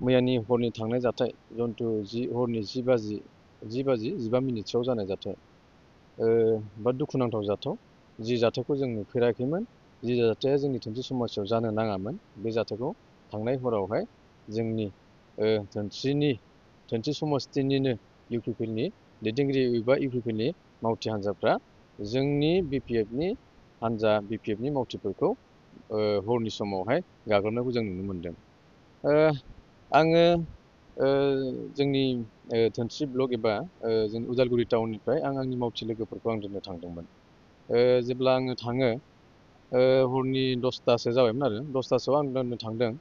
मैयानि हरनि थांनाय जाथाय जन्थु हरनि 10 बाजि 15 मिनिटसोआव जानाय जाथाय बा दुखुनांथाव जाथाव जि जाथायखौ जों नुफेराखैमोन, जि जाथाया जोंनि धोनस्रि समाजाव जानो नाङामोन, बे जाथायखौ थांनाय हरावहाय जोंनि धोनस्रि समस्तिनिनो इउपिपिएलनि दैदेनगिरि एबा इउपिपिएलनि मावथि हान्जाफ्रा जोंनि बिपिएफनि हान्जा बिपिएफनि मावथिफोरखौ हरनि समावहाय गाग्लोबनायखौ जों नुनो मोन्दों। आङो जोंनि धोनस्रि ब्लक एबा जोंनि उदालगुरि टाउननिफ्राय आंनि मावथि लोगोफोरखौ आं दोननो थांदोंमोन। जेब्ला आङो थाङो हरनि 10थासो जाबायमोन आरो 10थासोआव आं दोननो थांदों।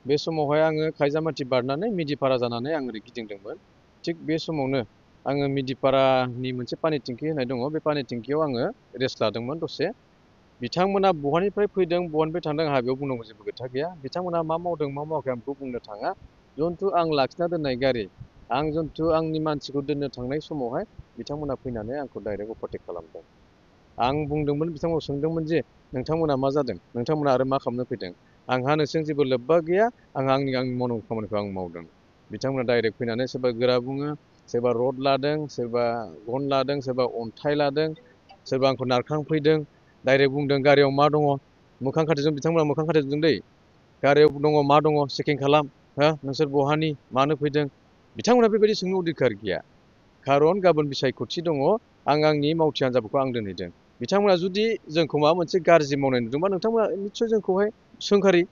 बे समावहाय आङो खायजामाथि बारनानै मिदिपारा जानानै आं ओरै गिदिंदोंमोन। थिग बे समावनो आङो मिदिपारानि मोनसे पानि टेंकि होनाय दङ, बे पानि टेंकियाव आङो रेस्ट लादोंमोन दसे। बिथांमोना बहानिफ्राय फैदों बहानिफ्राय थांदों आंहा बेयाव बुंनांगौ जेबो खोथा गैया। बिथांमोना मा मावदों मा मावाखै आं बेखौ बुंनो थाङा। जन्थु आं लाखिना दोननाय गारि, आं जन्थु आंनि मानसिखौ दोननो थांनाय समावहाय बिथांमोना फैनानै आंखौ डाइरेक्ट अभारटेक खालामदों। आं बुंदोंमोन, बिथांमोनाव सोंदोंमोन जे नोंथांमोना मा जादों, नोंथांमोना आरो मा खालामनो फैदों? आंहा नोंसोरजों जेबो लोब्बा गैया, आंहा आंनि मावनांगौ खामानिखौ आं मावदों। बिथांमोना डाइरेक्ट फैनानै सोरबा गोरा बुङो, सोरबा रड लादों, सोरबा गन लादों, सोरबा अन्थाइ लादों, सोरबा आंखौ नारखांफैदों। डाइरेक्ट बुंदों गारियाव मा दङ, मोखां खाथेजों बिथांमोना मोखां खाथेजों दै, गारियाव दङ मा दङ चेकिं खालाम, नोंसोर बहानि मानो फैदों? बिथांमोना बेबायदि सोंनो अधिकार गैया। खारन गाबोन बिसायख'थि दङ, आं आंनि मावथि हान्जाफोरखौ आं दोनहैदों। बिथांमोना जुदि जोंखौ माबा मोनसे गाज्रि मावनाय नुदोंबा निस्सय जोंखौहाय सोंखारि,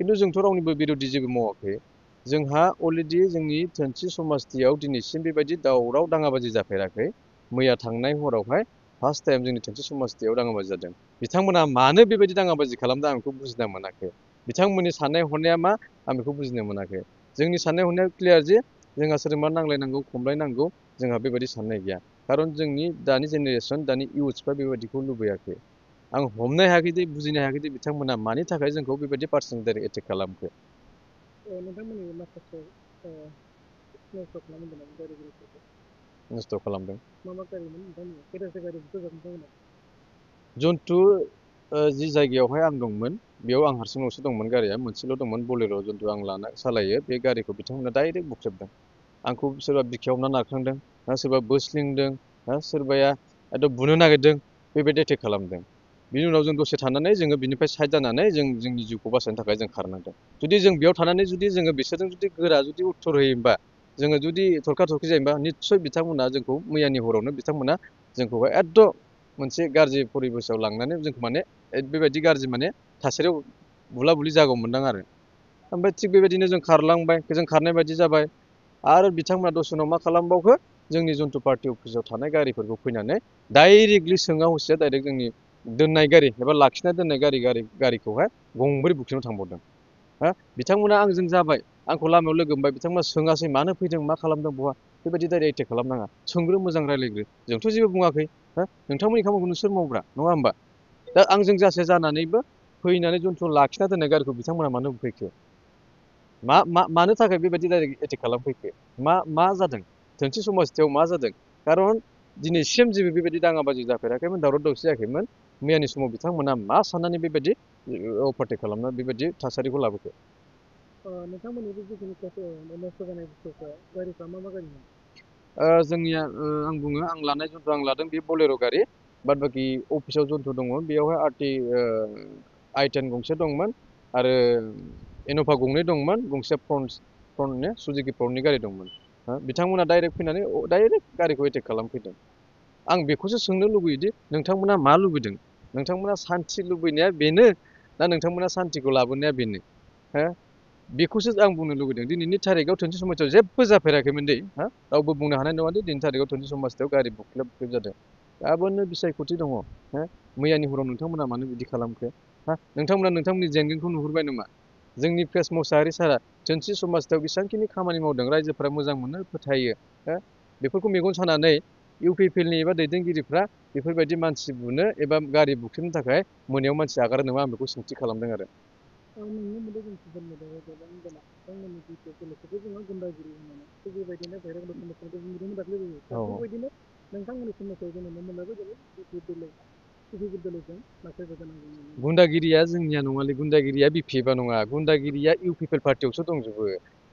खिन्थु जोंथ' रावनिबो बिर'धि जेबो मावाखै। जोंहा अलरेडि जोंनि धोनस्रि समाजथियाव दिनैसिम बेबायदि दावराव दाङाबाजि जाफेराखै। मैया थांनाय हरावहाय फार्स्ट टाइम जोंनि धोनस्रि समाजथियाव दाङाबाजि जादों। बिथांमोना मानो बेबायदि दाङाबाजि खालामदों आं बेखौ बुजिना मोनाखै। बिथांमोननि साननाय हनाया मा आं बेखौ बुजिनो मोनाखै। जोंनि साननाय हनाया क्लियार जे जोंहा सोरजोंबा नांलायनांगौ खमलायनांगौ जोंहा बेबायदि साननाय गैया। खारन जोंनि दानि जेनेरेसन, दानि इउथ्सफ्रा बेबायदिखौ लुबैयाखै। आं हमनो हायाखैदि, बुजिनो हायाखैदि बिथांमोना मानि थाखाय जोंखौ बेबायदि पार्सनेल डाइरेक्ट एटेक खालामखो। नोंथांमोननि माखासे नस्थ' खालामदों नामा गारिफोरखौ? नस्थ' खालामदों। मा मा गारिमोन नोंथांमोननिया? खैथासो गारि बुखारजादों नोंथांमोना? जन्थु जि जायगायावहाय आं दंमोन बेयाव आं हारसिंल'सो दंमोन, गारिया मोनसेल' दंमोन बलेर'। जन्थु आं सालायो बे गारिखौ बिथांमोना डाइरेक्ट बुख्रेबदों। आंखौ सोरबा बिखायाव हमना नारखांदों, सोरबा बोस्लिंदों, सोरबाया एकदम बुनो नागिरदों, बेबायदि एटेक खालामदों। बिनि उनाव जों दसे थानानै जोङो बिनिफ्राय साइड जानानै जोंनि जिउखौ बासायनो थाखाय जों खारनांदों। जुदि जों बेयाव थानानै जुदि जोङो बिसोरजों जुदि गोरा जुदि उत्तर होयोबा, जोङो जुदि थरखा थरखि जायोबा, निस्सय बिथांमोना जोंखौ मैयानि हरावनो बिथांमोना जोंखौहाय एकदम मोनसे गाज्रि परिबेसाव लांनानै जोंखौ माने बेबायदि गाज्रि माने थासारियाव बुला बुलि जागौमोनदां आरो। ओमफ्राय थिग बेबायदिनो जों खारलांबाय, जों खारनाय बायदि जाबाय। आरो बिथांमोना दसे उनाव मा खालामबावखो, जोंनि जन्थु पार्टि अफिसाव थानाय गारिफोरखौ फैनानै डाइरेक्टलि सोङा हसिया डाइरेक्ट जोंनि दोननाय गारि एबा लाखिना दोननाय गारिखौहाय गंब्रै बुख्रेबना थांबावदों। बिथांमोना आंजों जाबाय, आंखौ लामायाव लोगो मोनबाय, बिथांमोना सोङासै मानो फैदों, मा खालामदों, बहा, बेबायदि डाइरेक्ट एटेक खालामनाङा। सोंग्रो, मोजां रायज्लायग्रो, जोंथ' जेबो बुङाखै। नोंथांमोननि खामानिखौ नोंसोर मावग्रा नङा होमबा? दा आंजों जासे जानानैबो फैनानै जन्थु लाखिना दोननाय गारिखौ बिथांमोना मानो बुफैखो? मानो थाखाय बेबायदि डाइरेक्ट एटेक खालामफैखो? मा जादों? धोनस्रि समाजथियाव मा जादों? खारन दिनैसिम जेबो बेबायदि दाङाबाजि जाफेराखैमोन, दावराव दावसि जायाखैमोन। मैयानि समाव बिथांमोना मा साननानै बेबायदि अभारटेक खालामना बेबायदि थासारिखौ लाबोखो? नोंथांमोननि बे जिखिनि नस्थ' जानाय बुस्थुफ्रा, गारिफ्रा मा मा गारिमोन? जोंनिया आं बुङो, आं लानाय जन्थु आं लादों बे बलेर' गारि। बाद बाखि अफिसाव जन्थु दङ, बेयावहाय I10 गंसे दंमोन, आरो इन'भा गंनै दंमोन, गंसे फ्रन्टनि सुजुकि फ्रन्टनि गारि दंमोन। बिथांमोना डाइरेक्ट फैनानै डाइरेक्ट गारिखौ एटेक खालामफैदों। आं बेखौसो सोंनो लुबैयोदि नोंथांमोना मा लुबैदों? नोंथांमोना सान्थि लुबैनाया बेनो ना नोंथांमोना सान्थिखौ लाबोनाया बेनो? बेखौसो आं बुंनो लुबैदों। दिनैनि थारिखआव धोनस्रि समाजाव जेबो जाफेराखैमोन दे, रावबो बुंनो हानाय नङा दि दिनैनि थारिखआव धोनस्रि समाजाव गारि बुख्रेब जादों। गाबोननो बिसायख'थि दङ। मैयानि हराव नोंथांमोना मानो बिदि खालामखो? नोंथांमोना नोंथांमोननि जेंगोनखौ नुहुरबाय नामा? जोंनि प्रेस मुसाहारि सारआ धोनस्रि समाजाव बेसेबांखिनि खामानि मावदों, रायजोफोरा मोजां मोनो, फोथायो। बेफोरखौ मेगन सानानै इउपिपिएलनि एबा दैदेनगिरिफ्रा बेफोरबायदि मानसि बुनो एबा गारि बुख्रेबनो थाखाय मोनायाव मानसि आगारो नामा, आं बेखौ सोंथि खालामदों आरो। आं नुनो मोनदों जों ससियेल मिडियायाव गोबां दाना बिथांमोननि बिपिएफखौ जोङो गुन्दागिरि होननानै, थिग बेबायदिनो बैरग लक्ष्मणखौ नुदोंमोन दाख्लैबो। दा औ थिगबायदिनो नोंथांमोननि समाजाव जों नुनो मोनलायबाय दिनै बिपिएफ दलजों नाख्रेबजानांगौ नुनो मोनदों। गुन्दागिरिया जोंनिया नङालै, गुन्दागिरिया बिपिएफआ नङा, गुन्दागिरिया इउपिपिएल पार्टियावसो दंजोबो।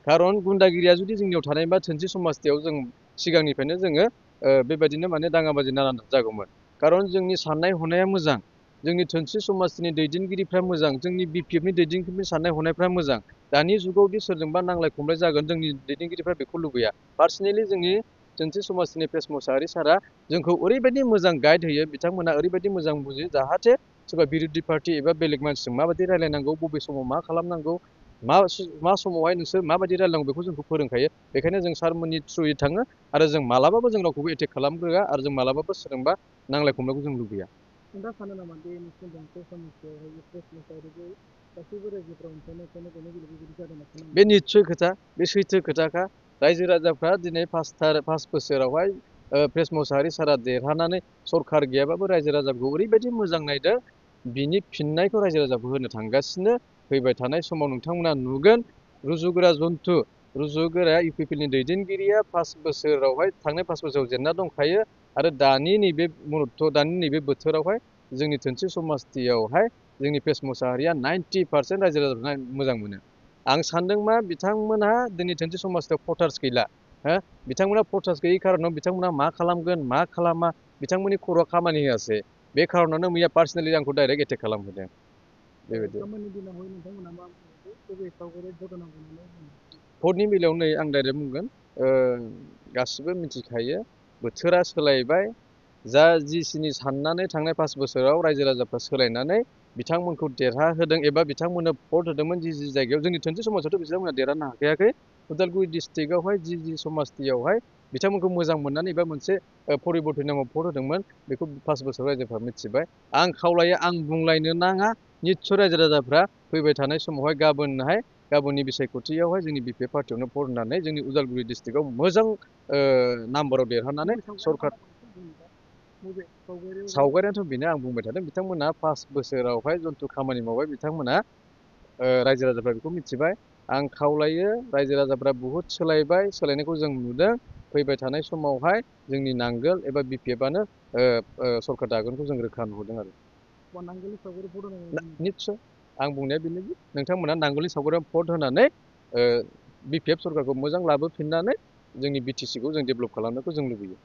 खारन गुन्दागिरिया जुदि जोंनियाव थानायबा धोनस्रि समाजथियाव जों सिगांनिफ्रायनो जोङो बेबायदिनो माने दाङाबाजि नारा जागौमोन। खारन जोंनि साननाय हनाया मोजां, जोंनि धोनस्रि समाजनि दैदेनगिरिफ्रा मोजां, जोंनि बिपिएफनि दैदेनगिरिनि साननाय हनायफ्रा मोजां। दानि जुगावदि सोरजोंबा नांलाय खमलाय जागोन जोंनि दैदेनगिरिफ्रा बेखौ लुबैया। पार्सनेलि जोंनि धोनस्रि समाजनि प्रेस मुसाहारि सारा जोंखौ ओरैबायदि मोजां गाइड होयो, बिथांमोना ओरैबायदि मोजां बुजियो जाहाथे सोरबा बिरोधि पार्टि एबा बेलेग मानसिजों माबायदि रायलायनांगौ, बबे समाव मा खालामनांगौ, मा समावहाय नोंसोर माबायदि रायलायनांगौ बेखौ जोंखौ फोरोंखायो। बेखायनो जों सारमोननि थ्रुयै थाङो आरो जों मालाबाबो जों रावखौबो एटेक खालामग्रोआ आरो जों मालाबाबो सोरजोंबा नांलाय खमलायखौ जों लुबैया। नोंथाङा सानो नामा बे नोंसिनि गंसे समस्यायावहाय प्रेस मुसाहारिखौ गासैबो रायजोफ्रा अनसायनायखायनो बेबायदि जादों होनना सानो? बे निस्सय खोथा, बे सैथो खोथाखा। रायजो राजाफ्रा दिनै 5 बोसोरावहाय प्रेस मुसाहारि सारा देरहानानै सरखार गैयाबाबो रायजो राजाखौ ओरैबायदि मोजां नायदों, बिनि फिननायखौ रायजो राजाखौ होनो थांगासिनो। फैबाय थानाय समाव नोंथांमोना नुगोन रुजुगोरा जन्थु, रुजुगोरा इउपिपिएलनि दैदेनगिरिया 5 बोसोरावहाय थांनाय 5 बोसोराव जेनना दंखायो आरो दानि नैबे बोथोरावहाय जोंनि धोनस्रि समाजथियावहाय जोंनि प्रेस मुसाहारिया 90% रायजो राजाफोरा मोजां मोनो। आं सानदों मा बिथांमोनहा दिनै धोनस्रि समाजथियाव भटार्स गैला, बिथांमोना भटार्स गैयि खारनाव बिथांमोना मा खालामगोन मा खालामा बिथांमोननि खर'आ खामानि होआसै। बे खारनावनो मैया पार्सनेलि आंखौ डाइरेक्ट एटेक खालामहोदों। बेबायदि खामानि दिनावहाय नोंथांमोना मा बुङो बबे सावगारिया भट होनांगौ होननानै बुङो? भटनि बेलायाव नै आं डाइरेक्ट बुंगोन, गासिबो मिथिखायो बोथोरा सोलायबाय। जा जिसिनि साननानै थांनाय 5 बोसोराव रायजो राजाफ्रा सोलायनानै बिथांमोनखौ देरहाहोदों एबा बिथांमोननो भट होदोंमोन जि जायगायाव। जोंनि धोनस्रि समाजावथ' बिथांमोना देरहानो हाखायाखै। उदालगुरि डिस्ट्रिक्टआवहाय जि समाजथियावहाय बिथांमोनखौ मोजां मोननानै एबा मोनसे परिबर्तन नामाव भट होदोंमोन, बेखौ 5 बोसोराव रायजोफ्रा मिथिबाय। आं खावलायो, आं बुंलायनो नाङा, निस्सय रायजो राजाफ्रा फैबाय थानाय समावहाय गाबोननि बिसायख'थियावहाय जोंनि बिपिएफ पार्टियावनो भट होनानै जोंनि उदालगुरि डिस्ट्रिक्टआव मोजां नाम्बाराव देरहानानै सरखार। सावगारियाथ' बेनो आं बुंबाय थादों, बिथांमोना 5 बोसोरावहाय जन्थु खामानि मावबाय बिथांमोना, रायजो राजाफ्रा बेखौ मिथिबाय। आं खावलायो रायजो राजाफ्रा बुहुद सोलायबाय, सोलायनायखौ जों नुदों। फैबाय थानाय समावहाय जोंनि नांगोल एबा बिपिएफआनो सरखार दागोनखौ जों रोखा नुहरदों आरो। नांगोलनि सावगारि भट होनांगौ। निस्सय आं बुंनाया बेनोदि नोंथांमोना नांगोलनि सावगारियाव भट होनानै बिपिएफ सरखारखौ मोजां लाबोफिननानै जोंनि बिटिसिखौ जों डेभेलप खालामनायखौ जों लुबैयो।